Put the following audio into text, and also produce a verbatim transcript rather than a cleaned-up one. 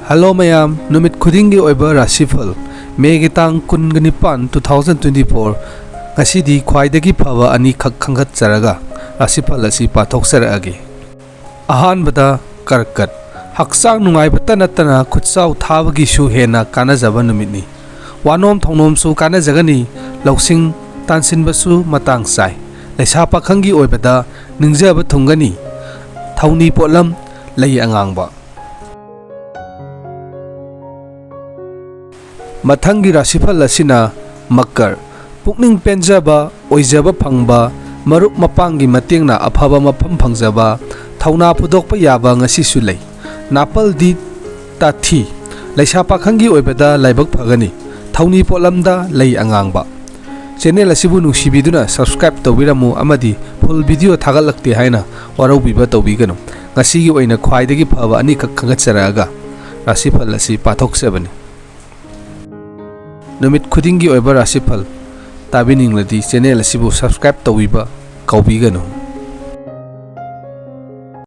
Hello ꯃꯌꯥꯝ, ꯅꯨꯃꯤꯠ ꯈꯨꯗꯤꯡꯒꯤ ꯑꯣꯏꯕ ꯔꯥꯁꯤꯐꯜ, ꯃꯦꯒꯤ ꯇꯥꯡ ꯀꯨꯟꯒ ꯅꯤꯄꯥꯟ, two thousand twenty-four, ꯉꯁꯤꯗꯤ ꯈ꯭ꯋꯥꯏꯗꯒꯤ ꯐꯕ ꯑꯅꯤꯈꯛ ꯈꯟꯒꯠꯆꯔꯒ ꯔꯥꯁꯤꯐꯜ ꯑꯁꯤ ꯄꯥꯊꯣꯛꯆꯔꯛꯑꯒꯦ꯫ ꯑꯍꯥꯟꯕꯗ ꯀꯔꯀꯠ, ꯍꯛꯆꯥꯡ ꯅꯨꯡꯉꯥꯏꯕꯇ ꯅꯠꯇꯅ ꯈꯨꯠꯆꯥꯎ ꯊꯥꯕꯒꯤꯁꯨ ꯍꯦꯟꯅ ꯀꯥꯟꯅꯖꯕ ꯅꯨꯃꯤꯠꯅꯤ꯫ ꯋꯥꯅꯣꯝ ꯊꯧꯅꯣꯝꯁꯨ ꯀꯥꯟꯅꯖꯒꯅꯤ, ꯂꯧꯁꯤꯡ ꯇꯥꯟꯁꯤꯟꯕꯁꯨ ꯃꯇꯥꯡ ꯆꯥꯏ꯫ ꯂꯩꯁꯥ ꯄꯥꯈꯪꯒꯤ ꯑꯣꯏꯕꯗ ꯅꯤꯡꯖꯕ ꯊꯨꯡꯒꯅꯤ꯫ ꯊꯧꯅꯤ ꯄꯣꯠꯂꯝ ꯂꯩ ꯑꯉꯥꯡꯕ꯫ ꯃꯊꯪꯒꯤ ꯔꯥꯁꯤꯐꯜ ꯑꯁꯤꯅ ꯃꯀꯔ, ꯄꯨꯛꯅꯤꯡ ꯄꯦꯟꯖꯕ, ꯑꯣꯏꯖꯕ ꯐꯪꯕ, ꯃꯔꯨꯞ ꯃꯄꯥꯡꯒꯤ ꯃꯇꯦꯡꯅ ꯑꯐꯕ ꯃꯐꯝ ꯐꯪꯖꯕ, ꯊꯧꯅꯥ ꯐꯨꯗꯣꯛꯄ ꯌꯥꯕ ꯉꯁꯤꯁꯨ ꯂꯩ꯫ ꯅꯥꯄꯜꯗꯤ ꯇꯥꯊꯤ, ꯂꯩꯁꯥ ꯄꯥꯈꯪꯒꯤ ꯑꯣꯏꯕꯗ ꯂꯥꯏꯕꯛ ꯐꯒꯅꯤ꯫ ꯊꯧꯅꯤ ꯄꯣꯠꯂꯝꯗ ꯂꯩ ꯑꯉꯥꯡꯕ꯫ ꯆꯦꯅꯦꯜ ꯑꯁꯤꯕꯨ ꯅꯨꯡꯁꯤꯕꯤꯗꯨꯅ subscribe ꯇꯧꯕꯤꯔꯝꯃꯨ ꯑꯃꯗꯤ full video ꯊꯥꯒꯠꯂꯛꯇꯦ ꯍꯥꯏꯅ ꯋꯥꯔꯧꯕꯤꯕ ꯇꯧꯕꯤꯒꯅꯨ꯫ ꯉꯁꯤꯒꯤ ꯑꯣꯏꯅ ꯈ꯭ꯋꯥꯏꯗꯒꯤ ꯐꯕ ꯑꯅꯤꯈꯛ ꯈꯟꯒꯠꯆꯔꯛꯑꯒ ꯔꯥꯁꯤꯐꯜ ꯑꯁꯤ ꯄꯥꯊꯣꯛꯆꯕꯅꯤ꯫ ꯅꯨꯃꯤꯠ ꯈꯨꯗꯤꯡꯒꯤ ꯑꯣꯏꯕ ꯔꯥꯁꯤꯐꯜ ꯇꯥꯕꯤꯅꯤꯡꯂꯗꯤ ꯆꯦꯅꯦꯜ ꯑꯁꯤꯕꯨ subscribe ꯇꯧꯕꯤꯕ ꯀꯥꯎꯕꯤꯒꯅꯨ꯫